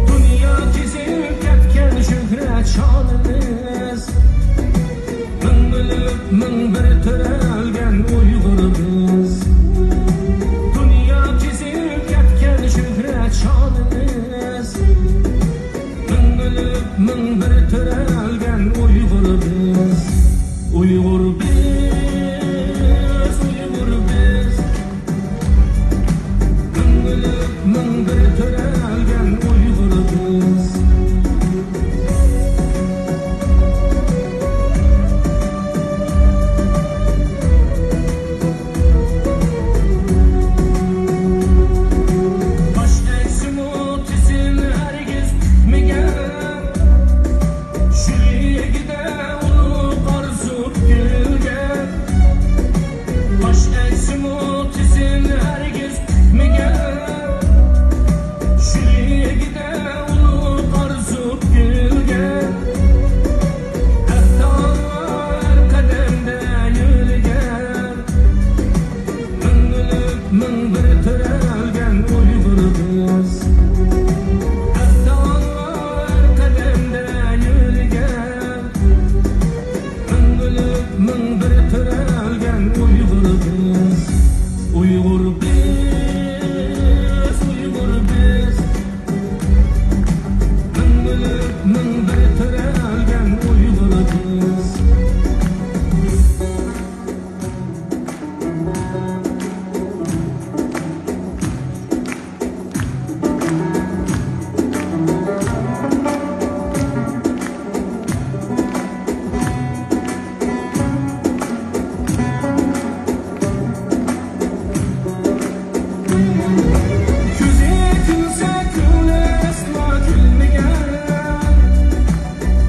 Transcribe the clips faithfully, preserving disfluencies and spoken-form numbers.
دۇنيا كېزىپ كەتكەن شۆھرەت شانىمىز، مىڭ ئۆلۈپ، مىڭ بىر تۆرەلگەن ئۇيغۇر بىز. دۇنيا كېزىپ كەتكەن شۆھرەت شانىمىز، مىڭ ئۆلۈپ، مىڭ بىر تۆرەلگەن ئۇيغۇر بىز. ئۇيغۇر بىز، ئۇيغۇر بىز. مىڭ ئۆلۈپ، مىڭ بىر تۆرەلگەن ئۇيغۇر بىز. باش ئەگسىمۇ تىزىم ھەرگىز پۈكمىگەن، شۈلىگىدە ئۇلۇغ ئارزۇ پۈكۈلگەن. باش ئەگسىمۇ تىزىم ھەرگىز پۈكمىگەن، شۈلىگىدە ئۇلۇغ ئارزۇ پۈكۈلگەن. ھەتتا ھەر قەدەمدە يۈرگەن، مىڭ ئۆلۈپ، مىڭ بىر تۆرەلگەن ئۇيغۇر بىز. ھەتتا ھەر قەدەمدە يۈرگەن، مىڭ ئۆلۈپ، مىڭ بىر تۆرەلگەن ئۇيغۇر بىز. ئۇيغۇر بىز، ئۇيغۇر بىز. مىڭ ئۆلۈپ، مىڭ بىر تۆرەلگەن ئۇيغۇر بىز. كۆزى كۈلسە، كۆڭلى ئەسلا كۈلمىگەن،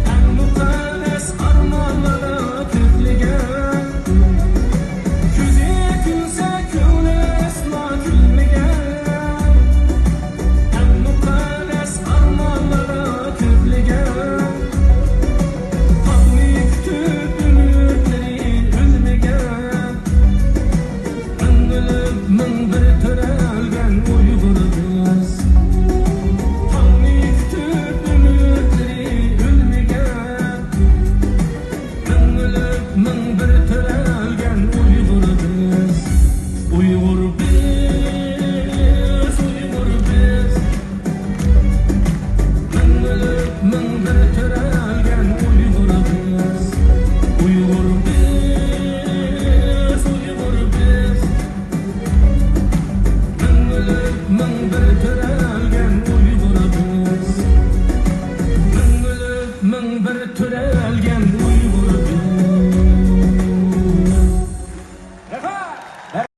ئەڭ مۇقەددەس ئارمانلاردا كۆكلىگەن. كۆزى كۈلسە، كۆڭلى ئەسلا كۈلمىگەن، ئەڭ مۇقەددەس ئارمانلاردا كۆكلىگەن. تاڭنى كۈتۈپ ئۈمىدلىرى ئۆلمىگەن، مىڭ ئۆلۈپ، مىڭ بىر تۆرەلگەن ئۇيغۇر بىز. تاڭنى كۈتۈپ ئۈمىدلىرى ئۆلمىگەن، مىڭ ئۆلۈپ، مىڭ بىر تۆرەلگەن ئۇيغۇر بىز. ئۇيغۇر بىز، ئۇيغۇر بىز. مىڭ ئۆلۈپ، مىڭ بىر تۆرەلگەن ئۇيغۇر بىز. ئۇيغۇر بىز، ئۇيغۇر بىز. مىڭ ئۆلۈپ، مىڭ بىر تۆرەلگەن ئۇيغۇر بىز. مىڭ ئۆلۈپ، مىڭ بىر تۆرەلگەن ئۇيغۇر